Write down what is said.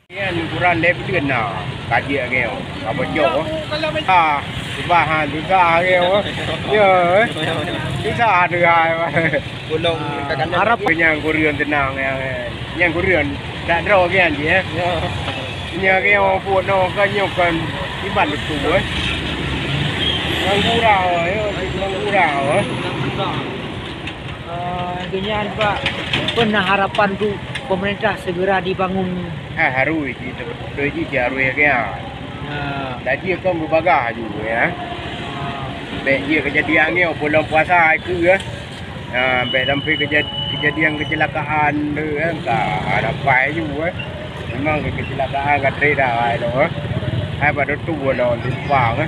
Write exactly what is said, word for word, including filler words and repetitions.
Nyan ukuran lhèe buleuen na, ka jeuet lagèe nyoe. Ka bocor. Ha, susah, ha, susah lagèe nyoe. Ya, eh. Susah teuh, ha. Harap nyang kureueng teunang, nyang, nyang kureueng tak droe lagèe nyan jih, eh. Ya. Nyan lagèe nyoe pun, nyoe kan, nyoe kan iban leutu, eh. Ngon gurau, ya, ngon gurau, eh. Eh, dengan, Pak, peue na harapan untuk pemerintah segera dibangun? Ha, harus jih, beutôi jih, jih harus lagèe nyan. Ya. Dah jih kon beubagaih ju, ya. Bèk jih keujadian nyoe bulan puasa keue, ya. Ha, bèk sampai keujad-, keujadian kecelakaan tu, ya. Ka harapan ju, ya. Memang kecelakaan ka trép dah, ya, tu, ya. Hai, pada tu bulan simpang, ya.